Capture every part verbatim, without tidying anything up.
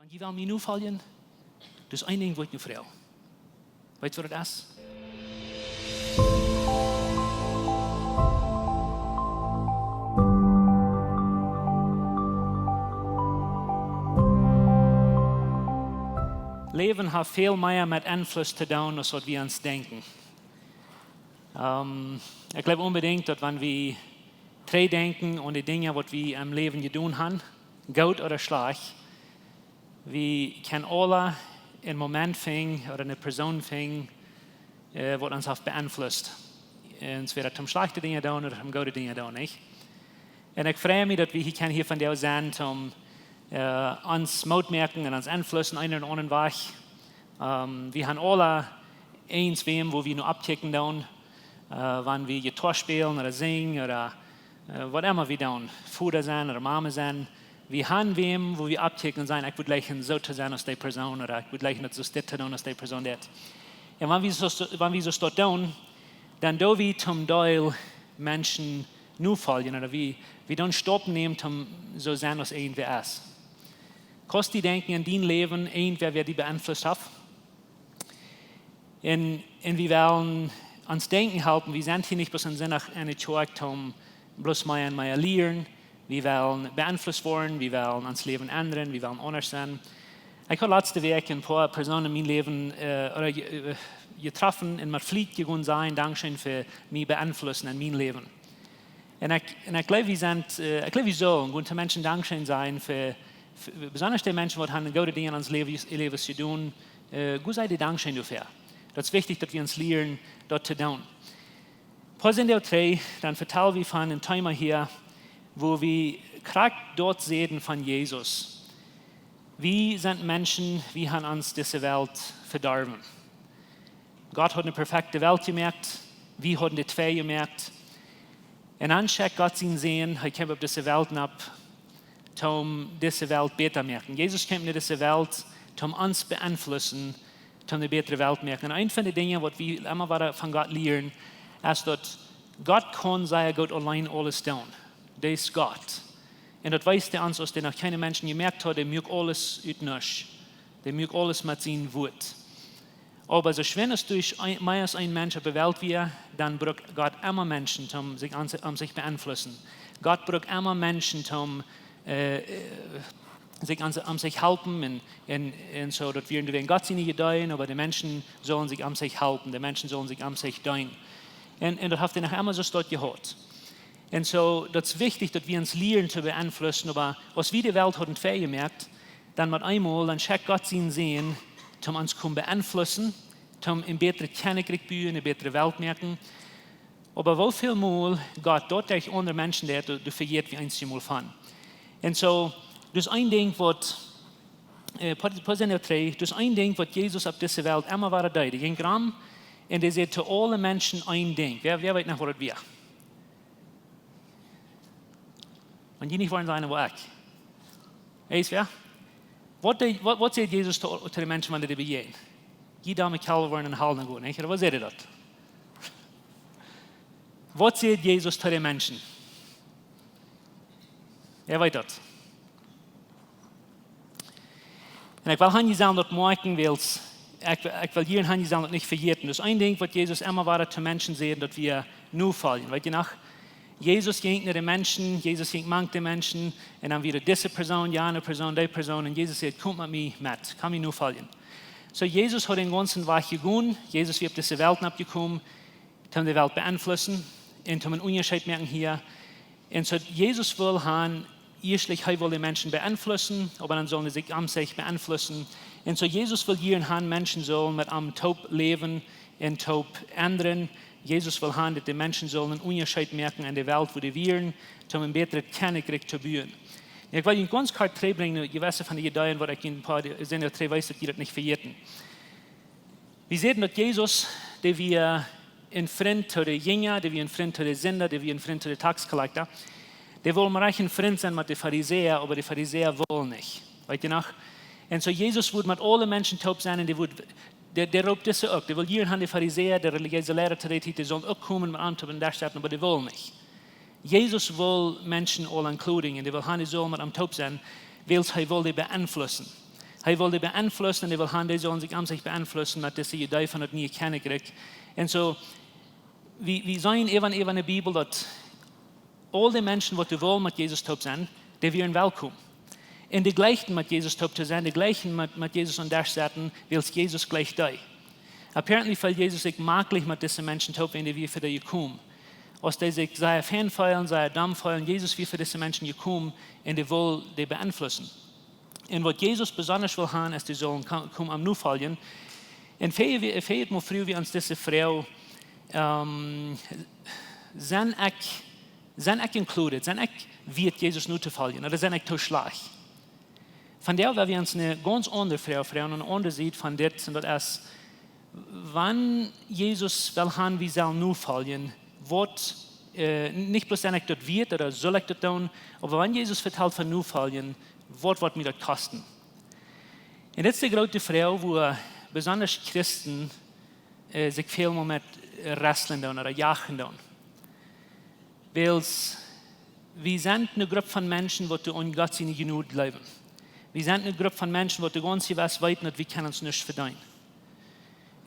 Jie wellen mie nofoljen? Daut's een Dinkj, waut ekj nu froag. Weetst, waut daut es? Läwen haft väl mea met Enfluss to doonen aus waut wie ons denkjen. Ehm, ekj jleew onbedinjt, daut wan wie trigjdenkjen aun de Dinja, waut wie em Läwen jedonen haben, goot ooda schlajcht, wie kjennen aule een Moment finjen ooda eene Persoon finjen, eh, waut ons haft beeinflusst. Entwäda toom schlajchte Dinja doonen ooda toom goode Dinja doonen, nich? Un ekj frei mie, daut wie hia kjennen hia vondoag sennen, om, eh, ons Moot moaken un ons Enfluss en eenen ooda aundren Wajch. Ehm, wie haben aule eent wäm, wua wie no oppkjikjen doonen, eh, wan wie Jittoa spälen ooda sinjen ooda, eh, waut emma wie doonen, Voda sennen ooda Mame sennen. Wie haben wäm, wua wie oppkjikjen un sajen: "Ekj wudd jleichen soo to sennen aus dee Persoon," ooda: "Ekj wudd jleichen daut soo dit to doonen aus dee Persoon dit." Un wan wie soo, wan wie soo daut doonen, dan doo wie toom Deel Menschen nofoljen, ooda wie, wie doonen Stappen nämen toom soo sennen aus irjentwäa es. Kaust du denkjen aun dien Läwen, irjentwäa, wäa die beeinflusst haft? Un, un wie wellen ons denkjen halpen, wie sent hia nich bloos een Sindach enne Kjoakj toom bloos mea un mea lieren. Wie wellen beeinflusst woaren, wie wellen ons Läwen endren, wie wellen aundasch sennen. Ekj haud latste Wäakj een poa Persoonen en mien Läwen, eh, ooda je-, eh, jetroffen un met Fliet jegonen sajen: "Dankscheen fa mie beeinflussen en mien Läwen." Un ekj, un ekj jleew, wie sent, eh, ekj jleew, wie sellen goode Menschen dankscheen sajen fa, fa, besonda dee Menschen, waut haben goode Dinja en ons Läwen, Läwen jedonen, eh, goot sajen, dee dankscheen doafäa. Daut's wichtich, daut wie ons lieren daut to doonen. Poa Sindach trigj, dan vetald wie von een Thema hia, wua wie krakjt daut säden von Jesus. Wie sent Menschen, wie haben ons dise Welt vedorwen. Gott haud eene perfekte Welt jemoakt, wie hauden dee twee jemoakt. Un dan schekjt Gott sienen Sän, hee kjeem opp dise Welt nopp, toom dise Welt bäta moaken. Jesus kjeem no dise Welt, toom ons beeinflussen, toom eene bätre Welt moaken. Un eent von de Dinja, waut wie emma wada von Gott lieren, es daut Gott kaun sea goot auleen aules doonen. Dee es Gott. Un daut wees hee ons, aus hee noch kjeene Menschen jemoakt haud, dee muak aules ut nuscht. Dee muak aules met sien Wuat. Oba soo schwind aus doa een, mea aus een Mensch opp de Welt wia, dan brukt Gott emma Menschen, om sikj aun, om sikj beeinflussen. Gott brukt emma Menschen, om, eh, eh, sikj aun, om sikj halpen un, un, un soo, daut wieren doawäajen Gott siene Ideeen, oba de Menschen sullen sikj om sikj halpen, de Menschen sullen sikj om sikj deenen. Un, un daut haft hee noch emma soo staut jehaut. Un soo, daut's wichtich, daut wie ons lieren to beeinflussen, oba aus wie de Welt hauden twee jemoakt, dan met eemol, dan schekjt Gott sienen Sän, om ons to beeinflussen, om een bätret Kjennichrikj buen, eene bätre Welt moaken. Oba woo väl mol Gott daut derch aundre Menschen deed, doa, doa vejät wie eenjemol von. Un soo, daut's een Dinkj, waut, eh, Paulus, Paulus säd, daut's een Dinkj, waut Jesus opp dise Welt emma wada deed. Hee jinkj rom un hee säd to aule Menschen een Dinkj. Wäa, wäa weet noch, waut daut wia? Wan jie nich wellen sajen, woa ekj. Ees wäa? Waut deed, waut, waut säd Jesus to, to de Menschen, wan dee dee bejäajenden? Jie domme Kjalwa, woaren en de Hal gonen, nich? Ooda waut säd hee daut? Waut säd Jesus to de Menschen? Wäa weet daut? Un ekj well han jie sellen daut moakjen, wiels ekj, ekj well jie han jie sellen daut nich vejäten. Daut's een Dinkj, waut Jesus emma wada to Menschen säd, daut wia nofoljen. Weet jie noch? Jesus jinkj no de Menschen, Jesus jinkj mank de Menschen, un dan wia dise Persoon, jane Persoon, dee Persoon, un Jesus säd: "Komt met mie met, komt mie nofoljen." Soo, Jesus haud dän gaunzen Wajch jegonen, Jesus wia opp dise Welt nopp jekomen, om de Welt beeinflussen un om een Unjascheet moaken hia. Un soo Jesus wull han, ieeschtlich, hee wull de Menschen beeinflussen, oba dan sullen dee sikj om sikj beeinflussen. Un soo Jesus wull hia han, Menschen sullen met am toop läwen un toop endren. Jesus wull han, daut de Menschen sullen een Unjascheet moaken en de Welt, wua dee wieren, om een bätret Kjennichrikj to buen. Ekj well junt gaunz kort trigjbrinjen, jewesse von de Ideeen, waut ekj en een poa Sindach trigj wees, daut jie daut nich vejäten. Wie säden, daut Jesus, dee wia een Frint to de Jinja, dee wia een Frint to de Sinda, dee wia een Frint to de Taxcollector. Dee wull mau rajcht een Frint sennen met de Farisäa, oba de Farisäa wullen nich. Weet jie noch? Un soo Jesus wull met aule Menschen toop sennen un dee wull, dee, dee roopt dise uk. Dee wull hia han, de Farisäa, de relijeese Leida to dee Tiet, dee sullen uk komen met am toop dän Desch sitten, oba dee wullen nich. Jesus wull Menschen aul including, un dee wull han, dee sullen met am toop sennen, wiels hee wull dee beeinflussen. Hee well dee beeinflussen un hee well han, dee sellen sikj aun sikj beeinflussen met dise Idee von daut niee Kjennichrikj. Un soo, wie, wie seenen äwa, äwa de Bibel, daut aul de Menschen, waut doa wullen met Jesus toop sennen, dee wieren welkom. Un dee jleichten met Jesus toop to sennen, dee jleichten met, met Jesus aun Desch setten, wiels Jesus jleicht dee. Apparently feeld Jesus sikj maklich met dise Menschen toop, wan dee wia fa dee jekomen. Aus dee sikj sea fein feelen, sea domm feelen, Jesus wia fa dise Menschen jekomen un dee wull dee beeinflussen. Un waut Jesus besondasch wull han, es, dee sullen ko-, komen am nofoljen. Un väl, väl mol fruach wie ons dise Froag, ähm, sie ekj, sie ekj included, sie ekj wieet Jesus notofoljen, ooda sie ekj too schlajcht? Vondoag well wie ons eene gaunz aundre Froag froagen, eene aundre Sied von dit, un daut es, wan Jesus well han, wie sellen nofoljen, waut, äh, nich bloos sie ekj daut wieet ooda sull ekj daut doonen, oba wan Jesus vetalt von nofoljen, waut woat mie daut kosten? Un dit es de groote Froag, wua besondasch Christen, äh, sikj väl mol met wrestlen doonen ooda jachen doonen. Wiels wie sent eene Grupp von Menschen, waut doa aun Gott siene Jnod jleewen. Wie sent eene Grupp von Menschen, waut doa gaunz jewess weeten, daut wie kjennen ons nuscht vedeenen.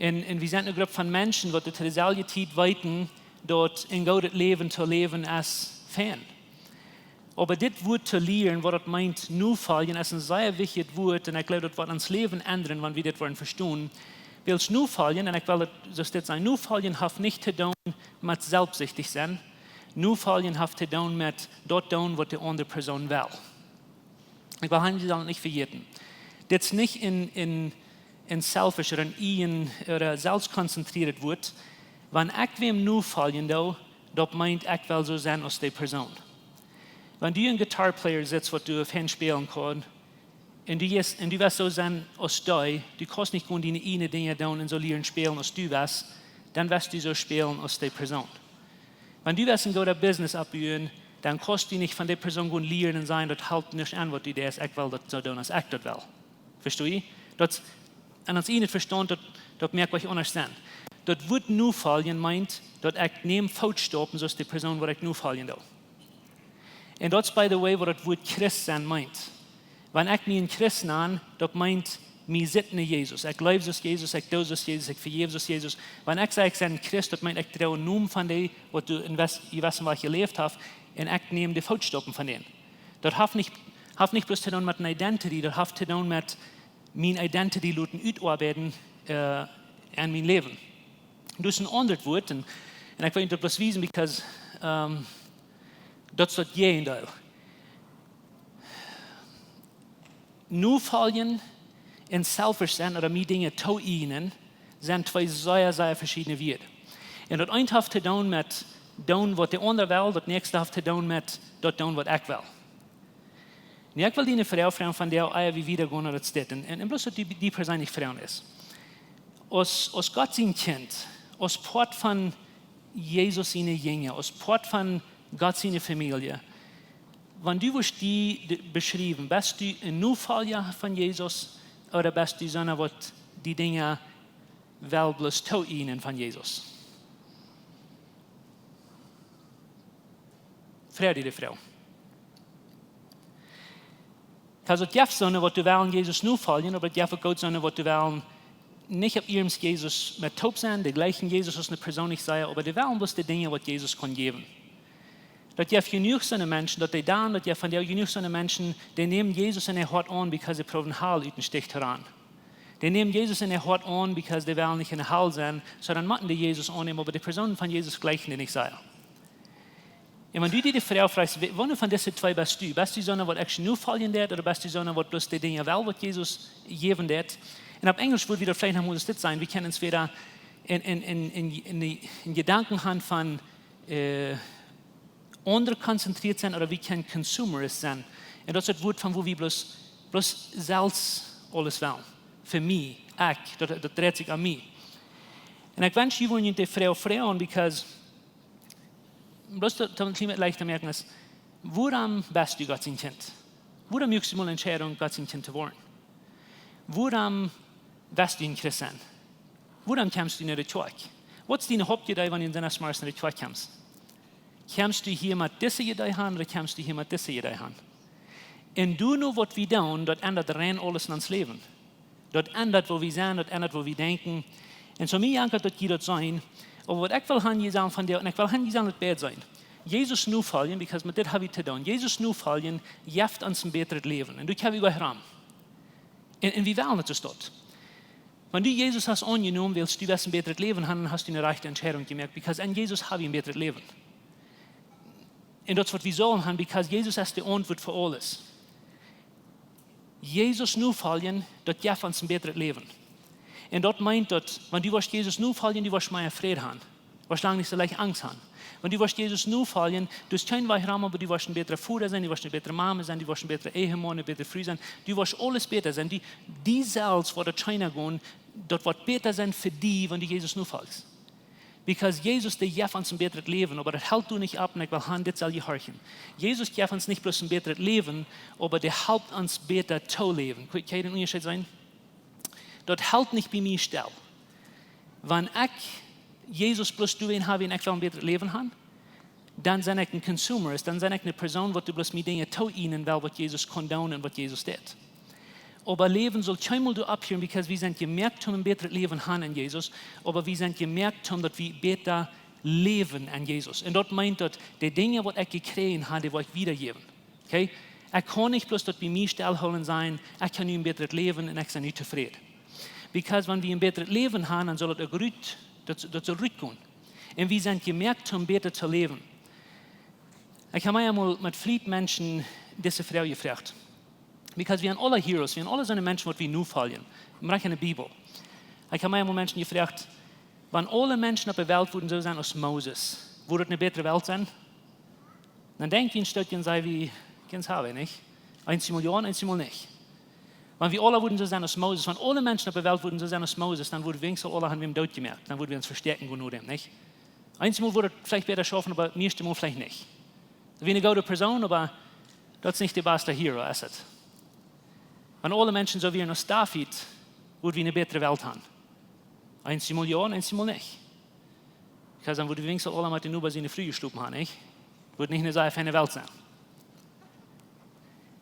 Un, un wie sent eene Grupp von Menschen, waut to deeselwje Tiet weeten, daut een goodet Läwen to läwen es fein. Oba dit Wuat to lieren, waut daut meent, nofoljen, es een sea wichtjet Wuat, un ekj jleew, daut woat ons Läwen endren, wan wie dit woaren vestonen. Wiels nofoljen, un ekj well daut soo dit sajen, nofoljen haft nich to doonen met selfstsichtich sennen. Nofoljen haft to doonen met daut doonen, waut de aundre Persoon well. Ekj well, wie sellen daut nich vejäten. Dit es nich een, een, een selfish ooda een ieejna ooda selfstkonzentrieetet Wuat. Wan ekj wäm nofoljen doo, daut meent, ekj well soo sennen aus dee Persoon. Wan du een guitar player sitst, waut du fein spälen kaust, un du jes-, un du west soo sennen aus dee, du kaust nich gonen diene ieejne Dinja doonen un soo lieren spälen aus du west, dan west du soo spälen aus dee Persoon. Wan du west een goodet Business oppbuen, dan kaust du nich von dee Persoon gonen lieren un sajen, daut halpt nuscht aun, waut du deist, ekj well daut soo doonen, aus ekj daut well. Vestoo jie? Daut, aun ons ieejnet Vestaunt, daut, daut moakt waut aundasch sennen. Daut Wuat nofoljen meent, daut ekj näm Footstaupen, soo aus dee Persoon, waut ekj nofoljen doo. Un daut es, by the way, waut daut Wuat Christ sennen meent. Wan ekj mie een Christ nan, daut meent, mie sitt no Jesus. Ekj jleew soo aus Jesus, ekj doo soo aus Jesus, ekj vejäw soo aus Jesus. Wan ekj saj, ekj sie een Christ, daut meent, ekj droag dän Nomen von dee, waut doa een wes-, jewessen Wajch jeläft haft, un ekj näm de Footstaupen von dän. Daut haft nich, haft nich bloos to doonen met een identity, daut haft to doonen met miene identity loten utoabeiden, äh, en mien Läwen. Daut es een aundret Wuat, un, un ekj well junt daut bloos wiesen, because, ähm, daut es daut Jäajendeel. Nofoljen un selfish sennen ooda mie Dinja toieejnen, sent twee sea, sea veschiedne Wieed. Un daut eent haft to doonen met doonen, waut de aundra well, daut näakjste haft to doonen met daut doonen, waut ekj well. Nu, ekj well die eene Froag froagen von dee, ea wie wieda gonen, daut es dit. Un, un, un bloos daut dee, dee persenlich froagen es. Aus, aus Gott sien Kjint, aus Poat von Jesus siene Jinja, aus Poat von Gott siene Famielje, wan du wurscht die de-, beschriewen, best du een Nofolja von Jesus, ooda best du soona, waut dee Dinja well bloos toieejnen von Jesus? Froag die de Froag. Because daut jeft soone, waut doa wellen Jesus nofoljen, oba daut jeft uk goot soone, waut doa wellen nich opp iernst Jesus met toop sennen, dee jleichen Jesus aus eene Persoon nich sea, oba dee wellen bloos de Dinja, waut Jesus kaun jäwen. Daut jeft jenuach soone Menschen, daut dee dan, daut jeft vondoag jenuach soone Menschen, dee nämen Jesus en äa Hoat aun, because see proowen Hal ut dän Stich to ranen. Dee nämen Jesus en äa Hoat aun, because dee wellen nich en de Hal sennen, soo dan motten dee Jesus aunnämen, oba de Persoon von Jesus jleichen dee nich sea. Un wan du die de Froag froagst, we-, woona von dise twee best du? Best du soona, waut actually nofoljen deit, ooda best du soona, waut bloos de Dinja well, waut Jesus jäwen deit? Un opp Enjlisch wudd wie daut veleicht noch mol dit sajen, wie kjennen ons wada en, en, en, en, en de, en Jedanken han von, äh, aundre konzentrieet sennen, ooda wie kjennen consumerist sennen. Un daut es daut Wuat von woo wie bloos, bloos selfst aules wellen. Fa mie, ekj, daut, daut dreit sikj om mie. Un ekj wensch, jie wudden junt de Froag froagen, because bloos daut, daut een kjlien bät leichta moaken es, wuarom best du Gott sien Kjint? Wuarom muakst du mol de Entscheidunk, Gott sien Kjint to woaren? Wuarom best du een Christ? Wuarom kjemst du no de Kjoakj? Waut es diene Hauptidee, wan du Sindach zemorjes no de Kjoakj kjemst? Kjemst du hia met dise Idee aun, ooda kjemst du hia met dise Idee aun? Un doano waut wie doonen, daut endat rein aules en ons Läwen. Daut endat woo wie sent, daut endat woo wie denkjen. Un soo mie jankat daut jie daut seenen. Oba waut ekj well han jie sajen von de, un ekj well han jie sajen daut beid seenen. Jesus nofoljen, because met dit ha wie to doonen. Jesus nofoljen jeft ons een bätret Läwen. Un doa kjenn wie goa rom. Un, un wie wellen et soo daut. Wan du Jesus hast aunjenomen, wiels du west een bätret Läwen han, dan hast du eene rajchte Entscheidunk jemoakt, because en Jesus ha wie een bätret Läwen. Un daut es waut wie sellen han, because Jesus es de Auntwuat fa aules. Jesus nofoljen, daut jeft ons een bätret Läwen. Un daut meent daut, wan du woascht Jesus nofoljen, du woascht mea Fräd han. Woascht lang nich soo leicht Angst han. Wan du woascht Jesus nofoljen, du hast kjeen Wajch rom, oba du woascht een bätra Voda sennen, du woascht eene bätre Mame sennen, du woascht een bätra Ehemaun, eene bätre Fru sennen, du woascht aules bäta sennen. Du, du selfst woascht daut scheena gonen, daut woat bäta sennen fa die, wan du Jesus nofoljst. Because Jesus, dee jeft ons een bätret Läwen, oba daut helt doa nich opp, un ekj well han, dit sell jie horchen. Jesus jeft ons nich bloos een bätret Läwen, oba dee halpt ons bäta to läwen. Kjenn jie dän Unjascheet seenen? Daut helt nich bie mie stell. Wan ekj Jesus bloos doawäajen ha, wiels ekj well een bätret Läwen han, dan sie ekj een consumerist, dan sie ekj eene Persoon, waut doa bloos mie Dinja too ienen well, waut Jesus kaun doonen un waut Jesus deit. Oba Läwen saul kjeenmol doa oppheeren, because wie sent jemoakt om een bätret Läwen han en Jesus, oba wie sent jemoakt om daut wie bäta läwen en Jesus. Un daut meent daut de Dinja, waut ekj jekjräajen ha, dee well ekj wiedajäwen. Okay? Ekj kaun nich bloos daut bie mie stell hoolen sennen, ekj ha nu een bätret Läwen un ekj sie nu tofräd. Because wan wie een bätret Läwen han, dan saul daut uk rut, daut, daut saul rutkomen. Un wie sent jemoakt om bäta to läwen. Ekj ha mie eemol met fliet Menschen dise Froag jefroacht. Because wie sent aule Heroes, wie sent aule soone Menschen, waut wie nofoljen. Wie moaken de Bibel. Ekj ha mie eemol Menschen jefroacht, wan aule Menschen opp de Welt wudden soo sennen aus Moses, wudd daut eene bätre Welt sennen? Dan denkj wie een Stootje un saj wie, kjennen wie nich. Eenjemol jo, eenjemol nich. Wan wie aule wudden soo sennen aus Moses, wan aule Menschen opp de Welt wudden soo sennen aus Moses, dan wudden wie weens aule han wäm doot jemoakt. Dan wudden wie ons vestäakjen gonen no däm, nich? Eenjemol wudd daut veleicht bäta schaufen, oba meist mol veleicht nich. Daut wia eene goode Persoon, oba daut es nich de baste Hero, es et? Wan aule Menschen soo wieren aus David, wudd wie eene bätre Welt han. Eenjemol jo, eenjemol nich. Because dan wudden wie weens aule met de Noba siene Fru jeschlopen han, nich? Wudd nich eene sea feine Welt sennen.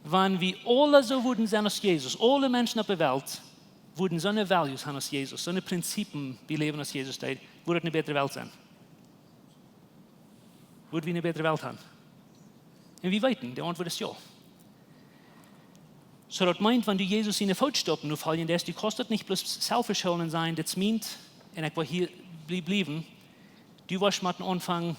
Wan wie aule soo wudden sennen aus Jesus, aule Menschen opp de Welt wudden soone values han aus Jesus, soone Prinzipien beläwen aus Jesus deed, wudd daut eene bätre Welt sennen? Wudd wie eene bätre Welt han? Un wie weeten, de Auntwuat es jo. Soo daut meent, wan du Jesus siene Footstoppen nofoljen deist, du kaust daut nich bloos selfschonen sennen, dit meent, un ekj well hia blie-, bliewen, du woascht motten aunfangen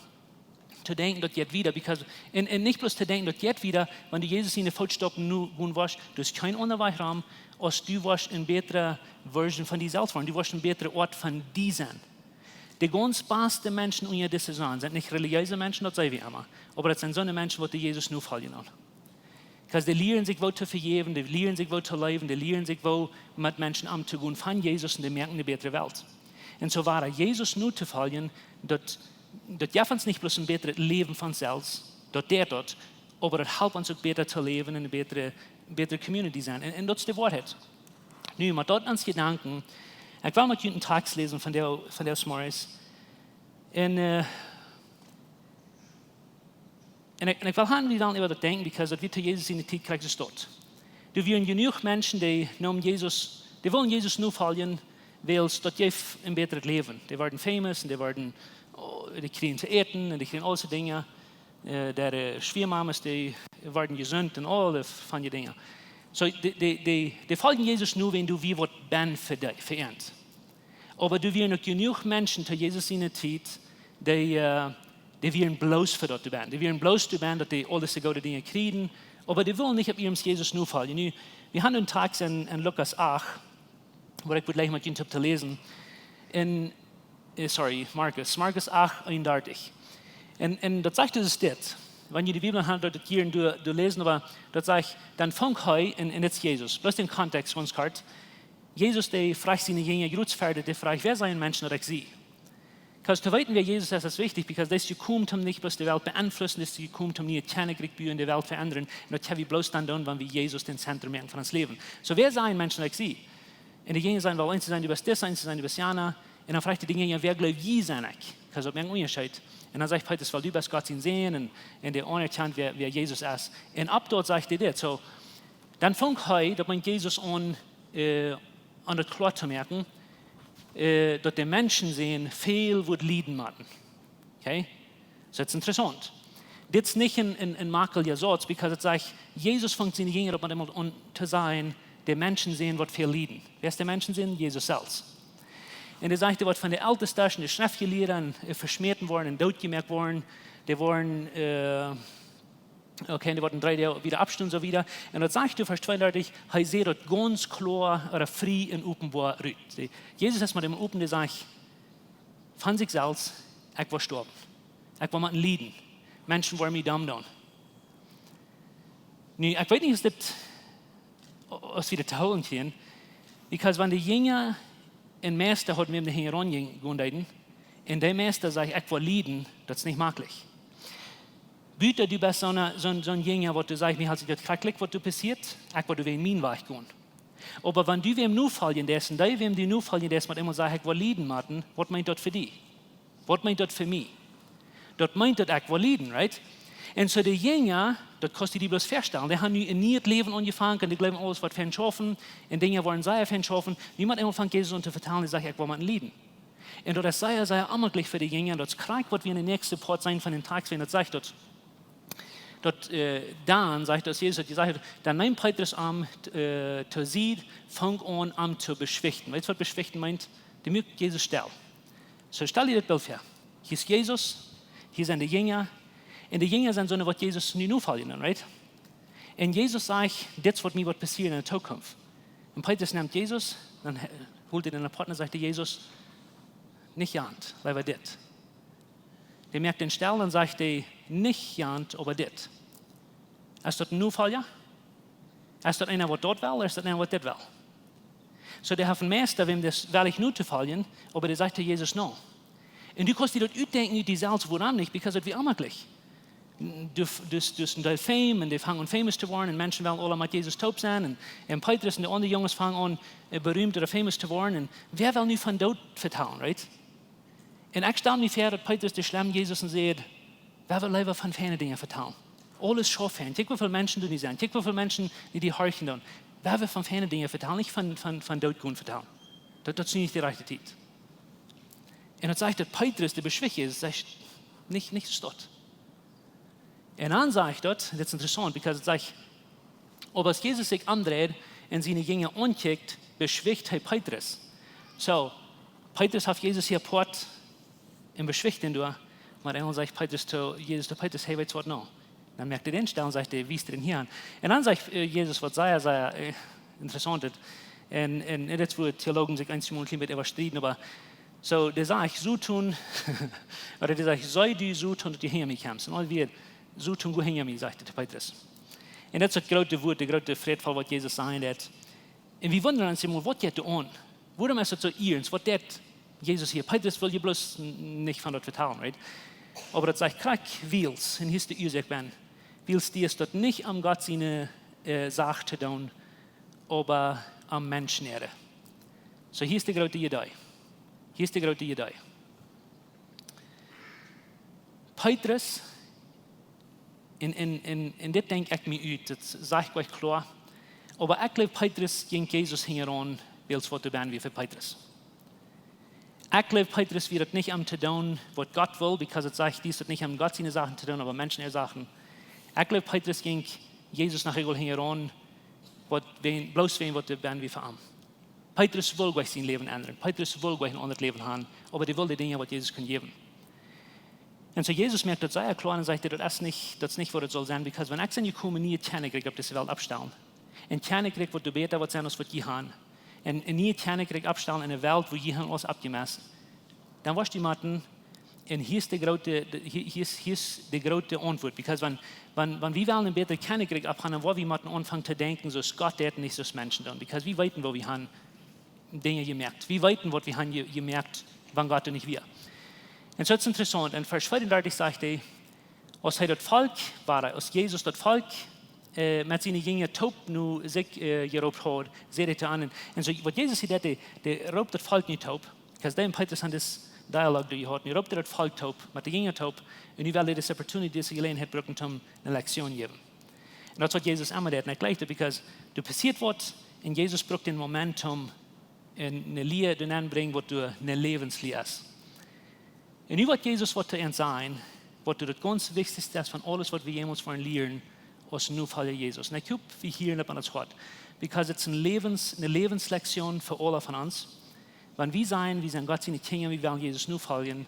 to denkjen, daut jeit wieda, because, un, un nich bloos to denkjen, daut jeit wieda, wan du Jesus siene Footstoppen nu gonen woascht, du hast kjeen aundren Wajch rom, aus du woascht eene bätre Version von die selfst woaren, du woascht eene bätre Oat von die sennen. De gaunz baste Menschen unja dise Sonn sent nich relijeese Menschen, daut saj wie emma. Oba daut sent soone Menschen, waut de Jesus nofoljen doonen. Because dee lieren sikj woo to vejäwen, dee lieren sikj woo to läwen, dee lieren sikj woo met Menschen omtogonen von Jesus un dee moaken eene bätre Welt. Un soo wia Jesus notofoljen, daut, daut jeft ons nich bloos een bätret Läwen von selfst, daut deit daut, oba daut halpt ons uk bäta to läwen un eene bätre, bätre Community sennen. Un, un daut es de Woarheit. Nu, met daut aus Jedanken, ekj well met junt een Tekst läsen von de, von de Morjes. Un, äh, un ekj, un ekj well han, wie wellen äwa daut denkjen, because daut wia to Jesus siene Tiet krakjt soo. Doa wieren jenuach Menschen, dee neemen Jesus, dee wullen Jesus nofoljen, wiels daut jeef een bätret Läwen. Dee worden famous un dee worden, oh, dee kjrieejen to äten un dee kjrieejen aul dise Dinja. Äh, de, de Schwiegermamas, dee worden jesunt un aule von dee Dinja. Soo, dee, dee, dee, dee foljen Jesus no, wan doa wia waut bie fa dee, fa an. Oba doa wieren uk jenuach Menschen to Jesus siene Tiet, dee, äh, dee wieren bloos fa daut doa bie. Dee wieren bloos doa bie, daut dee aul dise goode Dinja kjrieejen. Oba dee wullen nich opp iernst Jesus nofoljen. Nu, wie haben een Tekst en, en Lukas acht, waut ekj wudd jlikj met junt to läsen. En, äh, sorry, Markus. Markus acht, eenundartich. Un, un daut sajcht dus dit. Wan jie de Bibel han, daut jie hia doa, doa läsen, oba daut sajcht, dan funk hee, un, un dit es Jesus. Bloos dän Kontext, gaunz kort. Jesus, dee fruach siene Jinja, jrod ver, dee fruach: "Wäa sajen Menschen, daut ekj sie?" Because to weeten, wäa Jesus es, es wichtich, because dee es jekomen, om nich bloos de Welt beeinflussen, dee es jekomen, om nich daut Kjennichrikj buen, de Welt veendren. Un daut kjenn wie bloos dan doonen, wan wie Jesus dän Zentrum moaken von ons Läwen. Soo, wäa sajen Menschen, daut ekj sie? Un de Jinja sajen: "Well, eenje sajen, du best disa, eenje sajen, du best jana." Un dan fruach hee de Jinja: "Wäa jleew jie sie ekj?" Because daut moakt een Unjascheet. Un dan sajcht Petrus: "Well, du best Gott sien Sän." Un, un dee aunerkjant wäa, wäa Jesus es. Un opp daut sajcht hee dit. Soo, dan funk hee, daut meent Jesus aun, äh, aun daut kloa to moaken, äh, daut de Menschensän väl wudd lieden motten. Okay? Soo, daut es interessaunt. Dit es nich een, een, een makjlicha Sauz, because daut sajcht, Jesus funk siene Jinja opp eemol aun to sajen, de Menschensän woat väl lieden. Wäa es de Menschensän? Jesus selfst. Un hee sajcht, dee woat von de Eltestasch un de Schreftlieeda, äh, veschmäten woaren un dootjemoakt woaren. Dee woaren, äh, okay, dee woat en dree Doag wada oppstonen, soo wieda. Un daut sajcht doa, Varsch tweeundartich, hee säd daut gaunz kloa, ooda frie un openboa rut. See, Jesus es met am open, dee sajcht von sikj selfst: "Ekj woa stoawen. Ekj woa motten lieden. Menschen woaren mie domm doonen." Nu, ekj weet nich, aus dit, aus wie daut to hoolen kjrieen, because wan de Jinja een Meista hauden, wäm dee hinjaraun jinjen, gonen deeden, un dee Meista sajcht: "Ekj woa lieden", daut es nich makjlich. Buta du best soon, soon, soon Jinja, waut du sajchst: "Mie haft sikj daut schrakjlich, waut doa passieet, ekj woa doawäajen mienen Wajch gonen." Oba wan du wäm nofoljen deist, un dee, wäm du nofoljen deist, met eemol sajcht: "Ekj woa lieden motten", waut meent daut fa die? Waut meent daut fa mie? Daut meent daut ekj woa lieden, right? Un soo de Jinja, daut kaust du die bloos väastalen. Dee haben nu een nieet Läwen aunjefongen, dee jleewen aules woat fein schaufen, un Dinja woaren sea fein schaufen. Nu met eemol fangt Jesus aun to vetalen, dee sajcht: "Ekj woa motten lieden." Un daut es sea, sea onjemakjlich fa de Jinja. Daut es krakjt waut wie en de näakjste Poat seenen von dän Tekjst, wan daut sajcht daut, daut, äh, dan, sajcht daut, Jesus haft jesajcht, dan neem Petrus am, äh, to Sied, funk aun, am to beschwichten. Weetst waut beschwichten meent? Dee muak Jesus stell. Soo, stal die daut Bilt väa. Hia es Jesus, hia sent de Jinja, un de Jinja sent soone, waut Jesus nu nofoljen, right? Un Jesus sajcht: "Dit es waut mie woat passieren en de Tookunft." Un Petrus nemt Jesus, dan he-, hoolt hee dän apoat un sajcht to Jesus: "Nich jant, leewa dit." Dee moakt dän stell un sajcht: "Dee, nich jant, oba dit." Es daut een Nofolja? Es daut eena, waut daut well, ooda es daut eena, waut dit well? Soo, dee haft een Meista, wäm daut wellich notofoljen, oba dee sajcht to Jesus: "No." Un du kaust die daut utdenkjen, ut die selfst, wuarom nich, because daut wia onjemakjlich. Du, du, du hast een Deel fame, un dee fangen aun famous to woaren, un Menschen wellen aula met Jesus toop sennen, un, un Petrus un de aundre Junges fangen aun, äh, beriemt ooda famous to woaren, un wäa well nu von Doot vetalen, right? Un ekj stal mie väa, daut Petrus dee schlemt Jesus un sajcht: "Wäa well leewa von feine Dinja vetalen? Aules schauft fein. Kjikj, woo väl Menschen doa nu sent. Kjikj, woo väl Menschen, dee die horchen doonen. Wäa well von feine Dinja vetalen, nich von, von, von Doot gonen vetalen. Daut, daut es nu nich de rajchte Tiet." Un daut sajcht, daut Petrus, dee beschwicht es, sajcht: "Nich, nich soo daut." Un dan sajcht daut, dit es interessaunt, because daut sajcht: "Oba aus Jesus sikj omdreit un siene Jinja aunkjikjt, beschwicht hee Petrus." Soo, Petrus haft Jesus hia apoat un beschwicht am doa, oba dan sajcht Petrus to Jesus, to Petrus: "Hey, weetst waut, no?" Dan moakt hee dän stell un sajcht, dee wiest am hia aun. Un dan sajcht, äh, Jesus waut sea, sea, äh, interessaunt. Un, un, un dit es, wua Theologen sikj eenjemol een kjlien bät äwa strieden, oba soo, dee sajcht: "Soton", ooda dee sajcht: "Sie du, Soton, daut du hinja mie kjemst." Un aul wada: "Soton, go hinja mie", sajcht hee to Petrus. Un daut es daut groote Wuat, de groote Frädfall, waut Jesus sajen deed. Un wie wundren ons emol, waut jeit doa aun? Wuarom es daut soo iernst? Waut deed Jesus hia? Petrus wull je bloos n-, nich von daut vetalen, right? Oba daut sajcht krakjt: "Wiels", un hia es de Uasoak, wan, "wiels die es daut nich om Gott siene, äh, Sach to doonen, oba om Menschen äare." Soo, hia es de groote Idee. Hia es de groote Idee. Petrus, un, un, un, un dit denkj ekj mie ut, daut saj ekj uk kloa. Oba ekj jleew, Petrus jinkj Jesus hinjaraun, wiels waut doa benn wia fa Petrus. Ekj jleew, Petrus wia daut nich om to doonen, waut Gott wull, because daut sajcht, die es daut nich om Gott siene Sachen to doonen, oba Menschen äare Sachen. Ekj jleew, Petrus jinkj Jesus noch eejentlich hinjaraun, waut, wäajen, bloos wäajen waut doa benn wia fa am. Petrus wull jlikj sien Läwen endren. Petrus wull jlikj een aundret Läwen haben, oba dee wull de Dinja, waut Jesus kunn jäwen. Un soo Jesus moakt daut sea kloa un sajcht: "Daut es nich, daut es nich waut et saul sennen, because wan ekj sie jekomen, een nieet Kjennichrikj opp dise Welt oppstalen, een Kjennichrikj, waut doa bäta woat sennen aus waut jie haben, un een nieet Kjennichrikj oppstalen en eene Welt, wua jie haben aules aufjemast, dan woascht du motten." Un hia es de groote, de, hia, hia es, hia es de groote Auntwuat, because wan, wan, wan wie wellen een bätret Kjennichrikj oppbuen, dan woa wie motten aunfangen to denkjen soo aus Gott deed, nich soo aus Menschen doonen, because wie weeten, woo wie haben Dinja jemoakt. Wie weeten, waut wie haben je-, jemoakt, wan Gott doa nich wia. Un soo, et es interessaunt. En Varsch tweeundartich sajcht hee, aus hee daut Volkj wia, aus Jesus daut Volkj, äh, met siene Jinja toop no sikj, äh, jeroopt haud, säd hee to an. Un soo, waut Jesus hia deed, dee, dee roopt daut Volkj nu toop. Because dee un Petrus han dis dialogue doa jehaut. Nu roopt hee daut Volkj toop, met de Jinja toop, un nu well hee dise opportunity, dise Jeläajenheit brucken, om ne Lektion jäwen. Un daut es waut Jesus emma deed. Un ekj jleich daut, because doa passieet waut, un Jesus brukt dän Moment, om ne Lia doa nenn brinjen, waut doa ne Läwenslia es. Un nu woat Jesus waut to ons sajen, waut doa daut gaunz wichtichste es von aules, waut wie jemols woaren lieren, aus Nofolja Jesus. Un ekj hop, wie hieren daut aun ons Hoat. Because it's ne Läwens-, ne Läwenslektion fa aule von ons. Wan wie sajen, wie sent Gott siene Kjinja, wie wellen Jesus nofoljen,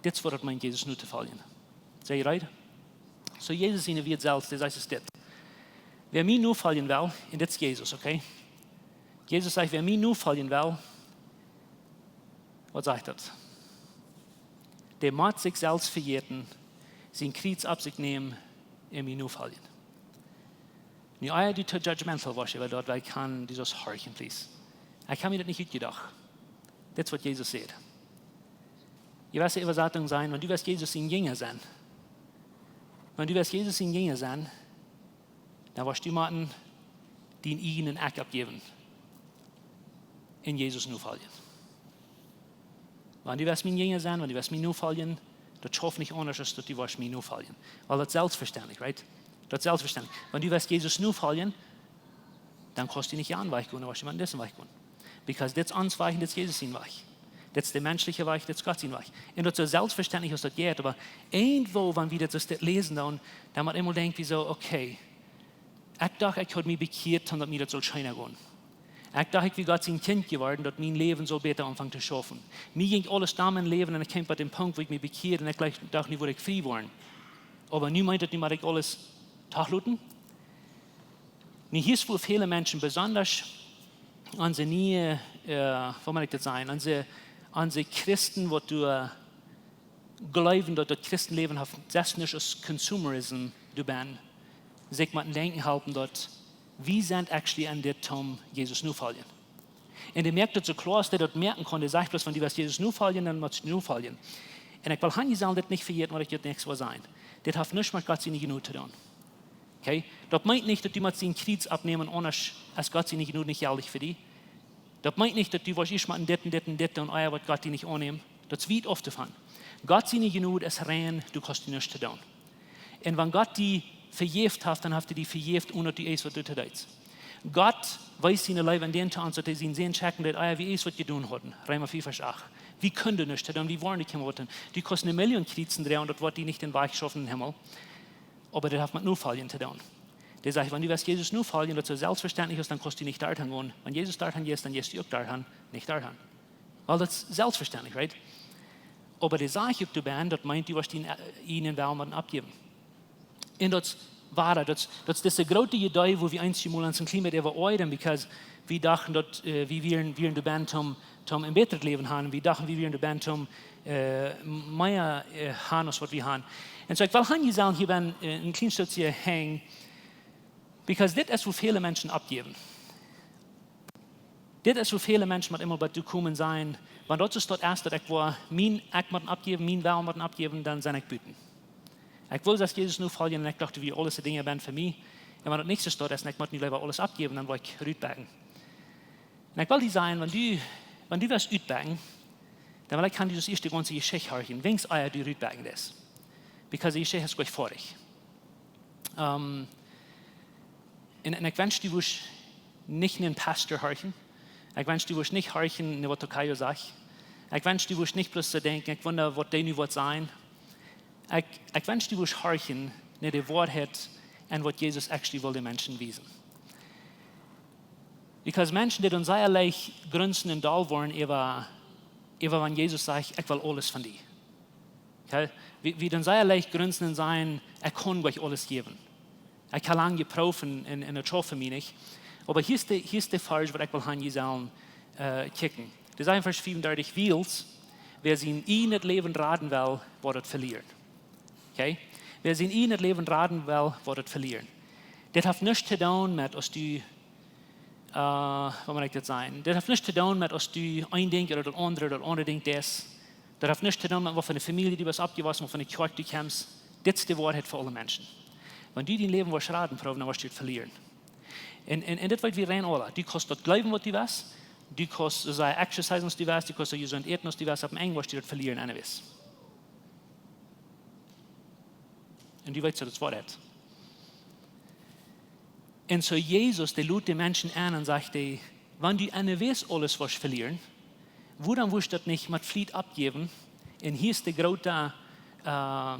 dit es waut daut meent, Jesus notofoljen. Sent jie reed? Soo Jesus siene Wieed selfst, dee sajcht dit: Wäa mie nofoljen well, un dit es Jesus, okay? Jesus sajcht: Wäa mie nofoljen well, waut sajcht daut? Dee mott sikj selfst vejäten, sien Kjriez opp sikj nämen un mie nofoljen. Nu, ea du too judgmental woascht, wiels daut, wiels ekj kaun, du saust horchen, please. Ekj hab mie daut nich utjedocht. Dit es waut Jesus sajcht. Jewesse Äwasatungen sajen, wan du west Jesus sien Jinja sennen, wan du west Jesus sien Jinja sennen, dan woascht du motten dien ieejnet Ekj oppjäwen un Jesus nofoljen. Wan du west mien Jinja sennen, wan du west mie nofoljen, daut schauft nich aundasch aus daut du woascht mie nofoljen. Wiels daut es selfstvestendlich, right? Daut es selfstvestendlich. Wan du west Jesus nofoljen, dan kaust du nich jan Wajch gonen, dan woascht du motten disen Wajch gonen. Because dit es ons Wajch un dit es Jesus sien Wajch. Dit es de menschelje Wajch, dit es Gott sien Wajch. Un daut es soo selfstvestendlich aus daut jeit, oba irjentwoo, wan wie daut soo läsen, dan, dan mott eemol denkjen wie soo, okay, ekj docht, ekj haud mie bekjieet, daut mie daut sull scheena gonen. Ekj docht, ekj wia Gott sien Kjint jeworden, daut mien Läwen sull bäta aunfangen to schaufen. Mie jinkj aules domm em Läwen un ekj kjeem bie dän Punkt, wua ekj mie bekjieed un ekj jlikj docht, nu wudd ekj frie woaren. Oba nu meent daut, nu mott ekj aules toloten. Nu, hia es fa väle Menschen, besonda onse niee, äh, woo mott ekj daut sajen, onse, onse Christen, waut doa jleewen, daut daut Christenläwen haft, daut es nich aus consumerism, du ben, sikj mau denkjen halpen, daut wie sent actually aun dit, om Jesus nofoljen. Un dee moakt daut soo kloa, aus dee daut moaken kunn. Dee sajcht bloos, wan du west Jesus nofoljen, dan motst du nofoljen. Un ekj well han, jie sellen dit nich vejäten, waut ekj daut näakjste well sajen. Dit haft nuscht met Gott siene Jnod to doonen. Okay? Daut meent nich, daut du motst dien Kjriez oppnämen, aundasch es Gott siene Jnod nich jeldich fa die. Daut meent nich, daut du woascht ieescht motten dit un dit un dit doonen, ea woat Gott die nich aunnämen. Daut es wiet auf doavon. Gott siene Jnod es rein, du kaust die nuscht doonen. Un wan Gott die vejäft haft, dan haft hee die vejäft, onen daut du ieescht waut doonen deetst. Gott wiest siene Leew aun dän to ons, daut hee sienen Sän schekjen deed, ea wie ieescht waut jedonen hauden. Reema vea, Varsch acht. Wie kunnen nuscht doonen, wie woaren nich waut doonen. Du kaust ne Million Kjriezen droagen, daut woat die nich dän Wajch schaufen em Himmel. Oba daut haft met Nofoljen to doonen. Dee sajcht, wan du west Jesus nofoljen, daut es soo selfstvestendlich aus, dan kaust du nich doahan gonen. Wan Jesus doahan jeit, dan jeist du uk doahan, nich doahan. Wiels daut es selfstvestendlich, right? Oba dee sajcht uk doabie, daut meent, du woascht dien, äh, ieejnen Wellen motten oppjäwen. Un daut es woa, daut es, daut es dise groote Idee, wua wie eenjemol ons een kjlien bät äwa oajren, because wie dochten, daut, äh, wie wieren, wieren doabie, om, om een bätret Läwen han. Wie dochten, wie wieren doabie, om, äh, mea, äh, han aus waut wie han. Un soo, ekj well han, jie sellen hia bie, äh, een kjlien Stootje hangen, because dit es, wua väle Menschen oppjäwen. Dit es, wua väle Menschen met eemol bie to komen sajen, wan daut soo es, daut ekj woa mien, ekj mott oppjäwen, mien Wellen mott oppjäwen, dan sie ekj buten. Ekj wull sest Jesus nofoljen un ekj docht, woo aules de Dinja sent fa mie. Un wan daut nich soo es, un ekj mott nu leewa aules oppjäwen, dan woa ekj rutbäakjen. Un ekj well die sajen, wan du, wan du woascht rutbäakjen, dan well ekj han, du daut ieescht de gaunze Jeschicht horchen, weens ea du rutbäakjen deist. Because de Jeschicht es jlikj foadich. Ähm, un, un ekj wensch, du wurscht nich no een Pastor horchen. Ekj wensch, du wurscht nich horchen no waut Tokayo sajcht. Ekj wensch, du wurscht nich bloos soo denkjen, ekj wunda, waut dee nu woat sajen. Ekj, ekj wensch, du wurscht horchen no de Woarheit un waut Jesus actually well de Menschen wiesen. Because Menschen, dee doonen sea leicht grunzen un doll woaren äwa, äwa wan Jesus sajcht, ekj well aules von die. Okay? Wie, wie doonen sea leicht grunzen un sajen, ekj kaun nich aules jäwen. Ekj hab lang jeprooft un, un, un daut schauft fa mie nich. Oba hia es de, hia es de Varsch, waut ekj well han, jie sellen, äh, kjikjen. Dee sajcht en Varsch fiefundartich: Wiels, wäa sien ieejnet Läwen raden well, woat daut velieren. Okay? Wäa sien ieejnet Läwen raden well, woat daut velieren. Dit haft nuscht to doonen met, aus du, äh, woo mott ekj daut sajen? Dit haft nuscht to doonen met, aus du een Dinkj ooda daut aundre, daut aundre Dinkj deist. Daut haft nuscht to doonen met, waut fa eene Famielje du best oppjewossen, waut fa eene Kjoakj du kjemst. Dit es de Woarheit fa aule Menschen. Wan du dien Läwen woascht raden proowen, dan woascht du daut velieren. Un, un, un dit weet wie rein aula. Du kaust daut jleewen, waut du west, Du kaust soo sea exercisen aus du west, du kaust soo jesunt äten aus du west, opp een Enj woascht du daut velieren, anyway. Un du weetst daut, daut es Woarheit. Un soo Jesus, dee lod de Menschen aun un sajcht, dee, wan du anyway aules woascht velieren, wuarom wurscht du daut nich met Fliet oppjäwen? Un hia es de groote, äh,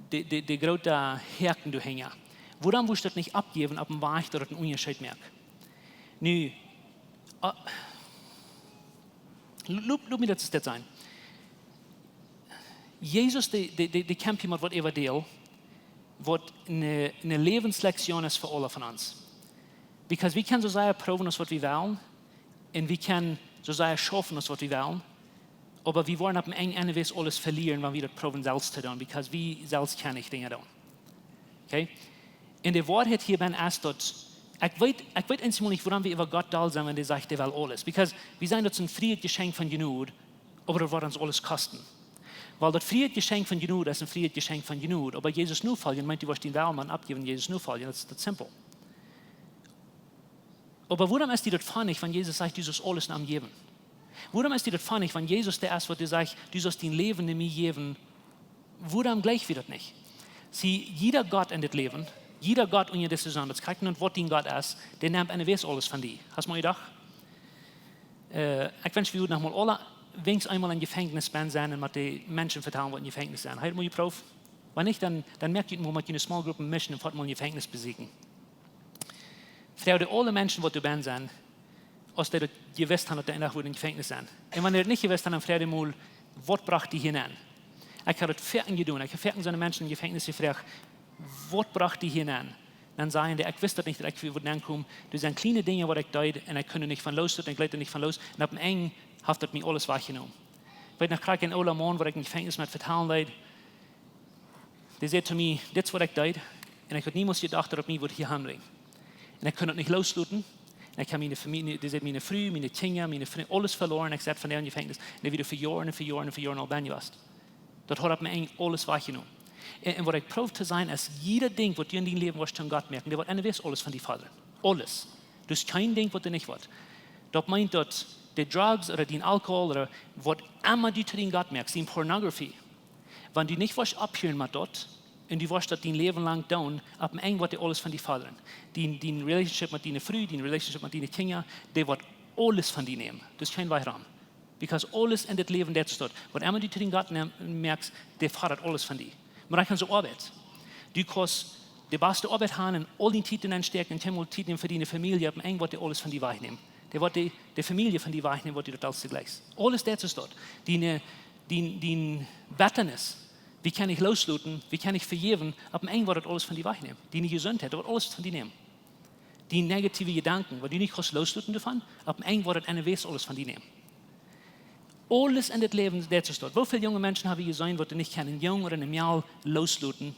de, de, de groote Häakjen doahinja. Wuarom wurscht du daut nich oppjäwen opp een Wajch, daut daut een Unjascheet moakt? Nu, äh, lot, lot mie daut, daut sennen. Jesus, dee, dee, dee, dee kjemt hia met waut äwa Deel, waut eene, eene Läwenslektion es fa aule von ons. Because wie kjennen soo sea proowen aus waut wie wellen, un wie kjennen soo sea schaufen aus waut wie wellen, oba wie woaren opp een Enj anyway aules velieren, wan wie daut proowen selfst to doonen, because wie selfst kjennen nich Dinja doonen. Okay? Un de Woarheit hia es daut, ekj weet, ekj weet eensjemol nich, wuarom wie äwa Gott doll sent, wan hee sajcht, hee well aules. Because wie sajen, daut es een frieet Jeschenkj von Jnod, oba daut woat ons aules kosten. Wiels daut frieet Jeschenkj von Jnod es een frieet Jeschenkj von Jnod. Oba Jesus nofoljen meent, du woascht dien Wellen oppjäwen, Jesus nofoljen. Daut es, daut es simpel. Oba wuarom es die daut funny, wan Jesus sajcht, du saust aules aun am jäwen? Wuarom es die daut funny, wan Jesus dee es, waut die sajcht, du saust dien Läwen aun mie jäwen? Wuarom jleich wie daut nich? See, jieda Gott en dit Läwen, jieda Gott unja dise Sonn, daut es krakjt waut dien Gott es, dee nemt anyway aules von die. Hast mol jedocht? Äh, ekj wensch, wie wudden noch mol aule weens eemol em Jefenkjnis bennen sennen un met de Menschen vetalen, waut em Jefenkjnis sent. Hast mol jeprooft? Wan nich, dan, dan moakt jie mol met june small group een mission un foat mol em Jefenkjnis besieekjen. Froag aule Menschen, waut doa bennen sent, aus dee daut jewist haben, daut dee een Dach wudden em Jefenkjnis sennen. Un wan dee daut nich jewist haben, dan froag mol, waut brocht die hia aun? Ekj hab daut foaken jedonen. Ekj hab foaken soone Menschen em Jefenkjnis jefroacht, waut brocht die hia aun? Dan säden dee, ekj wist daut nich, daut ekj hia wudd aunkomen. Doa sent kjliene Dinja, waut ekj deed, un ekj kunn doa nich von loslooten, ekj leet doa nich von loos. Un opp een Enj haft daut mie aules wajchjenomen. Ekj weet noch krakjt een oola Maun, waut ekj em Jefenkjnis met vetalen deed, dee säd to mie, dit es waut ekj deed, un ekj haud niemols jedocht, daut daut mie wudd hia hanbrinjen. Un ekj kunn daut nich losloten. Un ekj hab miene Famielje, dee säd, miene Fru, miene Kjinja, miene Frind, aules veloaren. Ekj saut von dee em Jefenkjnis. Un dee wia fa Joaren un fa Joaren un fa Joaren aul bennen jewast. Daut haud opp een Enj aules wajchjenomen. Un, un waut ekj proow to sajen es, jieda Dinkj, waut du en dien Läwen woascht aun Gott moaken, dee woat anyway aules von die fodren. Aules. Daut es kjeen Dinkj, waut doa nich woat. Daut meent, daut de Drugs ooda dien Alkohol ooda waut emma du to dien Gott moakst, dien Pornografie, wan du nich woascht opphieren met daut, un du woascht daut dien Läwen lang doonen, opp een Enj woat dee aules von die fodren. Dien, dien Relationship met diene Fru, dien Relationship met diene Kjinja, dee woat aules von die nämen. Daut es kjeen Wajch rom. Because aules en dit Läwen, daut es daut. Waut emma du to dien Gott nem-, moakst, dee fodrat aules von die. Mau dan kaun soo Oabeit. Du kaust de baste Oabeit haben un aul dien Tiet doaenn stäakjen un kjeenmol Tiet nämen fa diene Famielje, opp een Enj woat dee aules von die wajchnämen. Dee woat dee, de Famielje von die wajchnämen, waut du daut aulste jleichst. Aules daut es daut. Diene, dien, dien Bettanis. Wie kaun ekj losloten? Wie kaun ekj vejäwen? Opp een Enj woat daut aules von die wajchnämen. Diene Jesuntheit, daut woat aules von die nämen. Dien negative Jedanken, waut du nich kaust losloten doavon, opp een Enj woat daut anyway aules von die nämen. Aules en dit Läwen, daut es daut. Woo väl junge Menschen hab wie jeseenen, waut doa nich kjennen, een Jung ooda een Mejal losloten,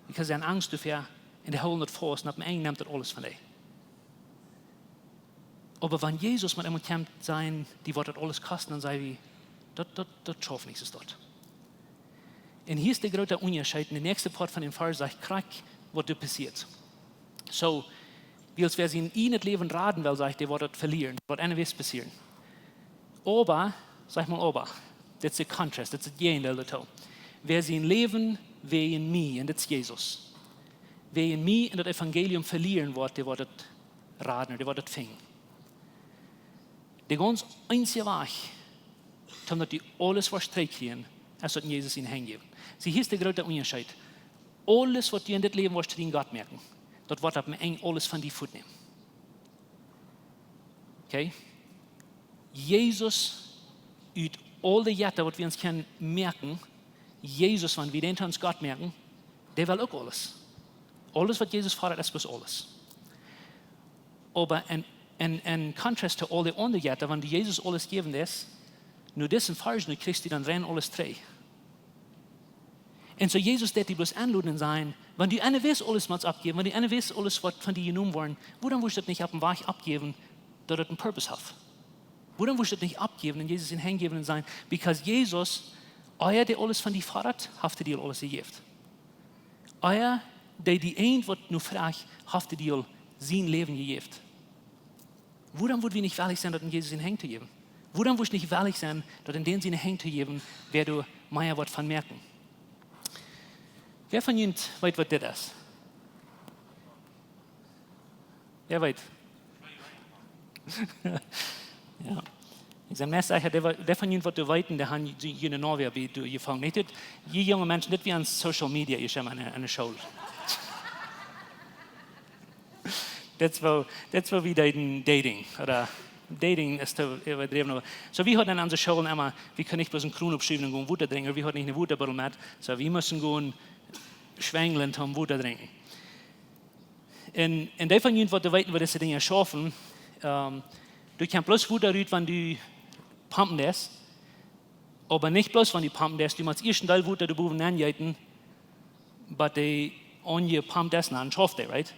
because see haben Angst doafäa, un dee hoolen daut faust, un opp een Enj nemt daut aules von die. Oba wan Jesus met eemol kjemt sajen, die woat daut aules kosten, dan saj wie, daut, daut, daut schauft nich, es daut. Un hia es de groote Unjascheet. De näakjste Poat von dän Varsch sajcht krakjt, waut doa passieet. Soo, wiels wäa sien ieejnet Läwen raden well, sajcht, dee woat daut velieren. Woat anyway passieren. Oba, saj mol oba, dit es de contrast, dit es daut Jäajendeel doatoo. Wäa sien Läwen wäajen mie, un dit es Jesus, wäajen mie un daut Evangelium velieren woat, dee woat daut raden, dee woat daut finjen. De gaunz eensje Wajch, toom daut du aules woascht trigjkjrieen, es daut en Jesus siene Henj jäwen. See, hia es de groote Unjascheet. Aules, waut du en dit Läwen woascht to dien Gott moaken, daut woat opp een Enj aules von die fuatnämen. Okay? Jesus, ut aul de Jetta, waut wie ons kjennen moaken, Jesus, wan wie dän to ons Gott moaken, dee well uk aules. Aules, waut Jesus foddat, es bloos aules. Oba en, en, en contrast to aul de aundre Jetta, wan du Jesus aules jäwen deist, no disen Varsch, nu kjrichst du dan rein aules trigj. Un soo Jesus deit die bloos enloden un sajen, wan du anyway aules motst oppjäwen, wan du anyway aules woascht von die jenomen woaren, wuarom wurscht du daut nich opp een Wajch oppjäwen, daut daut een purpose haft? Wuarom wurscht du daut nich oppjäwen un Jesus siene Henj jäwen un sajen, because Jesus, ea dee aules von die foddat, haft hee die aul aules jejäft. Ea dee, dee irjent waut nu froagt, haft hee die aul sien Läwen jejäft. Wuarom wudd wie nich wellich sennen, daut en Jesus siene Henj to jäwen? Wuarom wudd wie nich wellich sennen, daut en dän siene Henj to jäwen, wäa doa mea woat von moakjen? Wäa von junt weet, waut dit es? Wäa weet? Jo. Ekj sie meist secha, dee, dee von junt, waut doa weeten, dee haben june Novia bie doa jefongen. Nich dit, jie junge Menschen, dit wia aun social media, jie sent aun de, aun de School. Dit es woo, dit es woo wie deeden dating, ooda dating es to äwadräwen, oba soo, wie hauden aun onse School emma, wie kunnen nich bloos eene Kroon oppschruwen un gonen Wota drinkjen, wie hauden nich een Wotabuddel met, soo, wie musten gonen schwenjlen toom Wota drinkjen. Un, un dee von junt, waut doa weeten, woo dise Dinja schaufen, ähm, du kaust bloos Wota rut, wan du pumpen deist, oba nich bloos wan du pumpen deist, du motst ieescht een Deel Wota doa bowen nenjeeten, bat dee aunjepumpt es, dan schauft dee, right?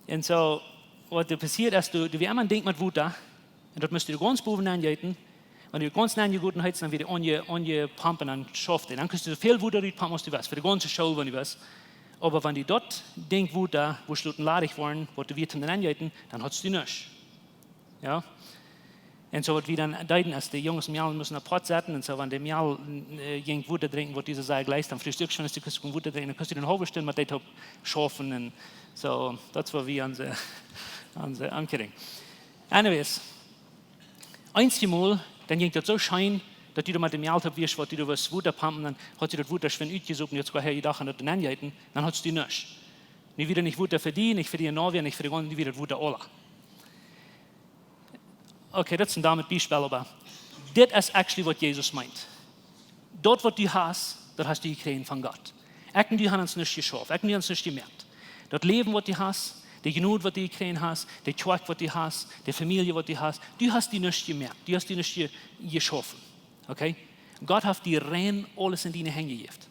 Un soo, waut doa passieet es, du, du wia emma een Dinkj met Wota, un daut motst du gaunz bowen nenjeeten, wan du gaunz nenjegoten hast, dan wia dee aunje, aunjepumpt un dan schauft dee. Dan kaust du soo väl Wota rutpumpen aus du west, fa de gaunze School, wan du west. Oba wan du daut Dinkj Wota wurscht loten ladich woaren, waut du wia toom nenjeeten, dan haudst du nuscht. Jo? Un soo waut wie dan deeden, aus de Junges un Mejalen musten apoat setten, un soo, wan de Mejal, äh, jinkj Wota drinkjen, waut dee sea jlikj, dan fruachst du uk schwind, aus du kaust gonen Wota drinkjen, dan kaust du eene haulwe Stund met dee toop schaufen, un soo, daut es woo wie aun de, aun de, I'm kidding. Anyways, eenjemol, dan jinkj daut soo scheen, daut du doa met de Mejal toop wieescht, waut du doa wist Wota pumpen, dan haud see daut Wota schwind utjesopen, nu hast du goa jedocht aun daut nenjeeten, dan haudst du nuscht. Nu wia nich Wota fa die, nich fa diene Novia, nich fa de gaunze, nu wia daut Wota aula. Okay, daut es een domet Biespel, oba dit es actually waut Jesus meent. Daut waut du hast, daut hast du jekjräajen von Gott. Ekj un du haben ons nuscht jeschauft, ekj un du haben ons nuscht jemoakt. Daut Läwen waut du hast, de Jnod waut du jekjräajen hast, de Kjoakj waut du hast, de Famielje waut du hast, du hast die nuscht jemoakt, du hast die nuscht je-, jeschaufen. Okay? Gott haft die rein aules en diene Henj jejäft.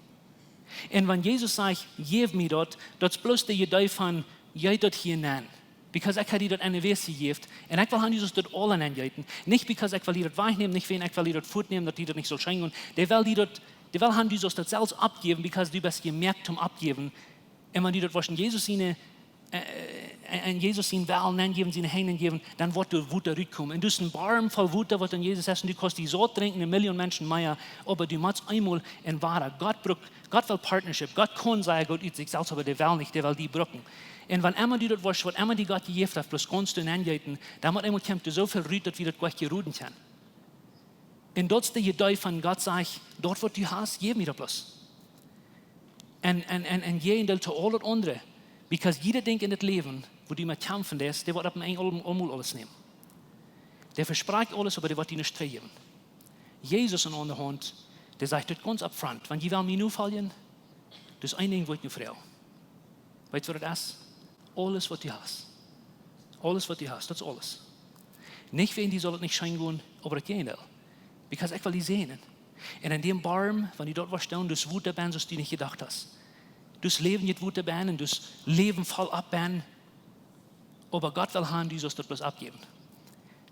Un wan Jesus sajcht, jäw mie daut, daut es bloos de Idee von, jeet daut hia nenn. Because ekj hab die daut aun de Welt jejäft. Un ekj well han, du saust daut aula nenjeeten. Nich because ekj well die daut wajchnämen, nich wäajen ekj well die daut fuatnämen, daut die daut nich saul scheen gonen. Dee well die daut, dee well han, du saust daut selfst aufjäwen, because du best jemoakt toom aufjäwen. Un wan du daut wurscht en Jesus siene, äh, en Jesus sien Wellen nenjäwen, siene Henj nenjäwen, dan woat doa Wota rutkomen. Un daut es een Borm voll Wota, waut en Jesus es. Un du kaust die saut drinkjen, eene Million Menschen mea, oba du motst eemol en woaren. Gott brukt, Gott well Partnership. Gott kaun sea goot ut sikj selfst, oba dee well nich, dee well die brucken. Un wan emma du daut wurscht, waut emma die Gott jejäft haft, bloos gaunz doa nenjeeten, dan mott eemol kjemt doa soo väl rut, daut wie daut goanich jeroden kjennen. Un daut es de Idee von Gott sajcht, daut waut du hast, jäw mie daut bloos. Un, un, un, un jäajen daut to aul daut aundre. Because jieda Dinkj en daut Läwen, wua du met kjamfen deist, dee woat opp een Enj aul-, aulmol aules nämen. Dee vesprakjt aules, oba dee woat die nich trigjjäwen. Jesus aun de aundre Haunt, dee sajcht daut gaunz upfront, wan jie wellen mie nofoljen, daut es een Dinkj, waut ekj nu froag. Weetst waut daut es? Aules waut du hast. Aules waut du hast, daut es aules. Nich wäajen die saul daut nich scheen gonen, oba daut Jäajendeel. Because ekj well die säajnen. Un en däm Borm, wan du daut wurscht doonen, daut Wota bennen, soo aus du nich jedocht hast. Daut Läwen jeit Wota bennen, daut Läwen voll opp bennen. Oba Gott well han, du saust daut bloos aufjäwen.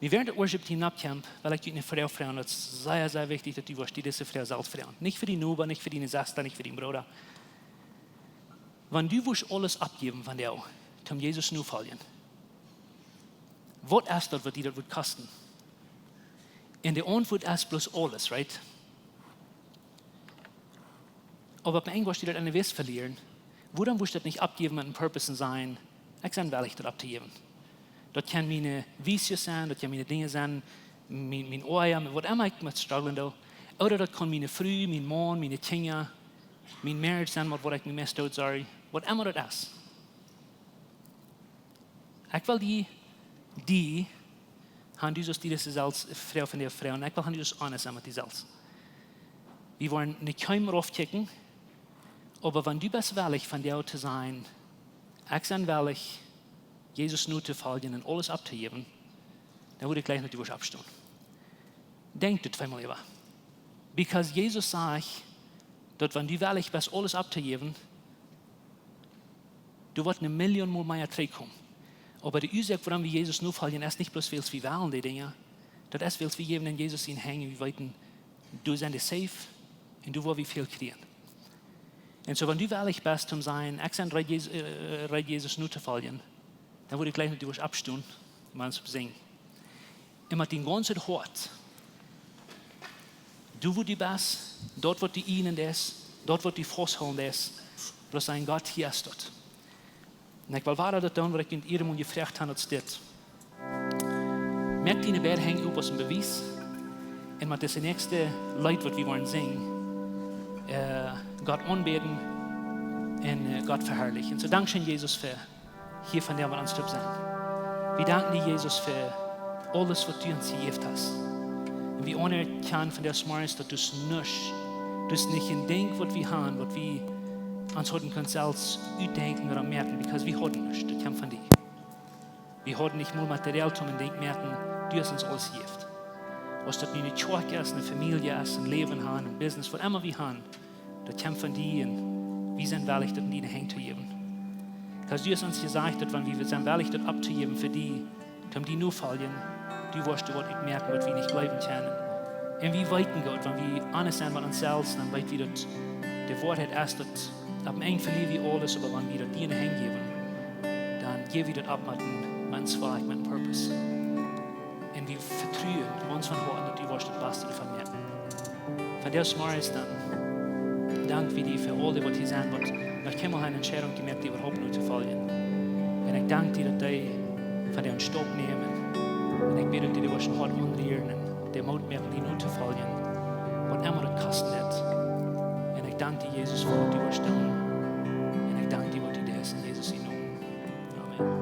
Nu wäarent daut Worship Team nopp kjemt, well ekj die eene Froag froagen, daut es sea, sea wichtich, daut du wurscht die dise Froag selfst froagen. Nich fa dien Noba, nich fa diene Sesta, nich fa dien Brooda. Wan du wurscht aules aufjäwen von die, toom Jesus nofoljen, waut es daut, waut die daut wudd kosten? Un de Auntwuat es bloos aules, right? Oba opp een Enj wurscht du daut aun de Welt velieren. Wuarom wurscht du daut nich aufjäwen met een Purpose un sajen, ekj sie wellich daut auftojäwen? Daut kjennen miene Vizien sennen, daut kjennen miene Dinja sennen, mien, mien Oaja, waut emma ekj met strugglen doo. Ooda daut kaun miene Fru, mien Maun, miene Kjinja, mien Marriage sennen, waut, waut ekj mie meist doot, sorry. Waut emma daut es. Ekj well die, die, han du saust die dise selfst Froag von die froagen, un ekj well han du saust honest sennen met die selfst. Wie woaren nich kjeenem rauf kjikjen, oba wan du best wellich von die to sajen, ekj sie wellich, Jesus notofoljen un aules auftojäwen, dan wudd ekj jleichen, daut du wurscht oppstonen. Denkj doa tweemol äwa. Because Jesus sajcht, daut wan du wellich best, aules auftojäwen, doa woat eene Million mol mea trigjkomen. Oba de Uasoak, wuarom wie Jesus nofoljen, es nich bloos, wiels wie wellen dee Dinja. Daut es, wiels wie jäwen en Jesus siene Henj, wie weeten, doa sent dee safe un doa woa wie väl kjrieen. Un soo, wan du wellich best, om to sajen, ekj sie reed, Jesus, äh, reed Jesus notofoljen, dan wudd ekj jleichen, daut du wurscht oppstonen. Mau opp sinjen. Un met dien gaunzet Hoat. Du, wua du best, daut waut du ieejnen deist, daut waut du fausthoolen deist, bloos sajen: Gott, hia es daut. Un ekj well wada daut doonen waut ekj en iedem Mol jefroagt hab, daut es dit. Moak diene beid Henj opp aus een Bewies. Un met dit näakjste Leet waut wie woaren sinjen, äh, Gott aunbäden un, äh, Gott veharlichen. Un soo, dankscheen, Jesus, fa hia vondoag met ons toop sennen. Wie danken die, Jesus, fa aules waut du ons jejäft hast. Un wie aunerkjanen vondoag zemorjes daut du nuscht, du hast nich een Dinkj waut wie han, waut wie ons hauden kunt selfst utdenkjen ooda moaken, because wie hauden nuscht, daut kjeem von die. Wie hauden nich mol materiell toom een Dinkj moaken, du hast ons aules jejäft. Aus daut nu eene Kjoakj es, eene Famielje es, een Läwen han, een Business, waut emma wie han, daut kjemt von die un wie sent wellich daut en diene Henj to jäwen. Because du hast ons jesajcht daut wan wie sent wellich daut opptojäwen fa die, toom die nofoljen, du woascht doa waut utmoaken waut wie nich jleewen kjennen. Un wie weeten goot, wan wie honest sent met ons selfst, dan weet wie daut de Woarheit es daut opp een Enj velieren wie aules, oba wan wie daut die en de Henj jäwen, dan jäw wie daut opp met een, met een Zweck, met een Purpose. Un wie vetruen gaunz von Hoaten daut du woascht daut baste doavon moaken. Vondoag zemorjes dan dank wie die fa aul dee waut hia sent, waut noch kjeenmol eene Entscheidunk jemoakt, die äwahaupt notofoljen. Un ekj dank die daut dee vondoag een Staup nämen. Un ekj bäd daut du dee woascht een Hoat aunrieren un dee Moot moaken die notofoljen, waut emma daut kosten deit. Un ekj dank die, Jesus, fa waut du woascht doonen. Un ekj dank die waut du deist, en Jesus sienen Nomen. Amen.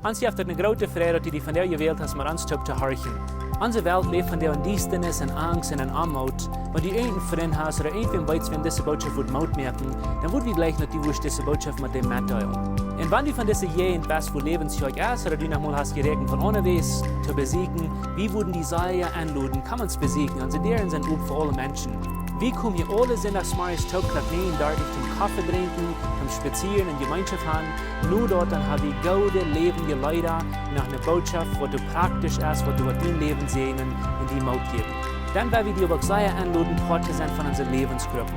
Ons jeft et eene groote Freid daut du die vondoag jewält hast met ons toop to horchen. Onse Welt läft vondoag en Diestanis, en Angst un en Oamoot. Wan du irjent een Frint hast ooda irjentwäm weetst, wäm dise Bootschoft wudd Moot moaken, dan wudd wie jleichen daut du wurscht dise Bootschoft met däm metdeelen. Un wan du von dise Jäajent best, wua Läwens Kjoakj es, ooda du noch mol hast jeräakjent von aunjewäajen to besieekjen, wie wudden die sea enloden, komm ons besieekjen. Onse Däaren sent op fa aule Menschen. Wie komen hia aule Sindach zemorjes toop Klock näajen dartich toom Koffe drinkjen, toom spazieren un Jemeenschoft han. No daut dan ha wie goode läwendje Leeda, noch eene Bootschoft waut doa praktisch es, waut doa waut dien Läwen säajnen un die Moot jäwen. Dan well wie die uk sea enloden, Poat to sennen von onse Läwensgruppen.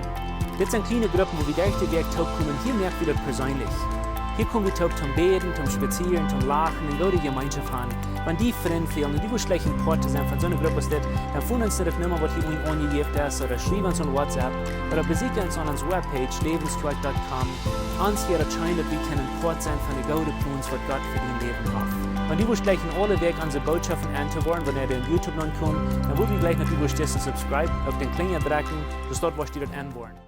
Dit sent kjliene Gruppen, wua wie derch de Wäakj toop komen. Hia moak wie daut perseenlich. Hia kom wie toop toom bäden, toom spazieren, toom lachen un goode Jemeenschoft han. Wan die Frind fälen un du wurscht jleichen Poat to sennen von soone Grupp aus dit, dan foon ons no de Numma waut hia unjen aunjejäft es, ooda schriew ons aun WhatsApp, ooda besieekj ons aun onse Webpage, läwensquake dot com. Ons jeit daut scheen daut wie kjennen Poat sennen von de goode Plons waut Gott fa dien Läwen haft. Wan du wurscht jleichen aule Wäakj onse Bootschoften enn to woaren, wanea dee opp YouTube nopp komen, dan wudd wie jleichen daut du wurscht disen subscribe, opp dän Klinja drekjen, soo daut du woascht enn woaren.